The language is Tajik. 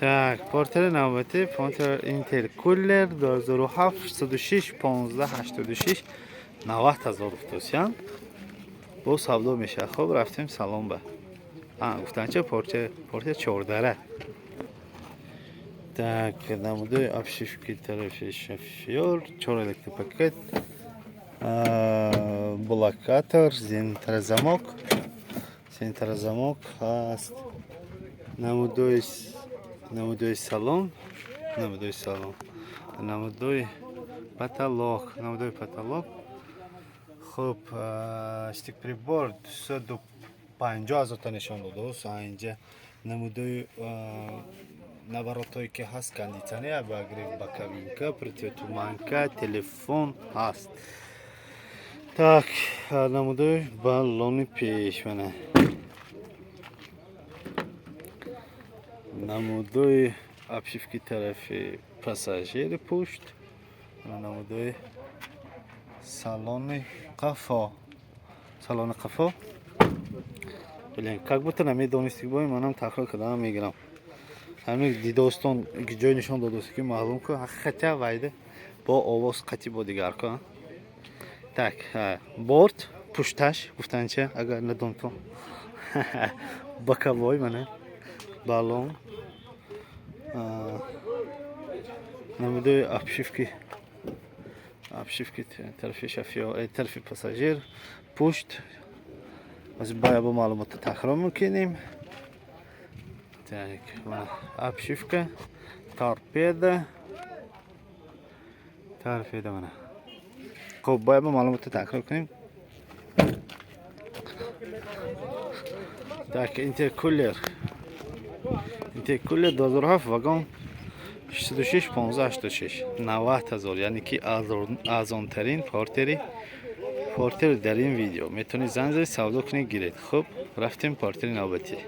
Так, портери навбатӣ портер интеркулер 2007, 606 15 86, 90 ҳазор гуфтосиян, бо савдо мешавад. Хоб, рафтем салон ба. Гуфтанча, портер чордара. Так, намудои обшивки тарафи шофёр, чор электропакет, блокатор, центрозамок, центрозамок ҳаст. Намудои салон, намудои салон, намудои потолок, намудои потолок. Хуб, штик-прибор 250 ҳазорта нишон додааст. Инҷа намудои наворотҳое ки ҳаст, кондитсионер, обогрев боковинка, противотуманка, телефон ҳаст. Так, намудои баллони пеш, мана намудои обшивки тарафи пассажири пушт, намудои салони қафо, салони қафо. Блин, как будто намедонисти, бой манам такрор карданам мегирам. Ҳамин дидостон ҷой нишон додост, ки маълум ку ҳақиқата вайда бо овоз қатӣ бо дигар ку. Так, борт пушташ гуфтанча, агар надонтон, боковой, мана баллон, намудои обшивки, обшивки тарафи шофёр, тарафи пассажир пушт. Аз бая бо маълумота такрор мекунем. Так, обшивка, торпеда, торпеда, мана. Хуб, бояд бо маълумота такрор кунем. Так, интеркулер, интеркулер 2007, вагон 66 15 86, 90 ҳазор, яъне ки арзонтарин портер дар ин видео. Метавонед занг зани, савдо кунед, гиред. Хуб, рафтем портери навбатӣ.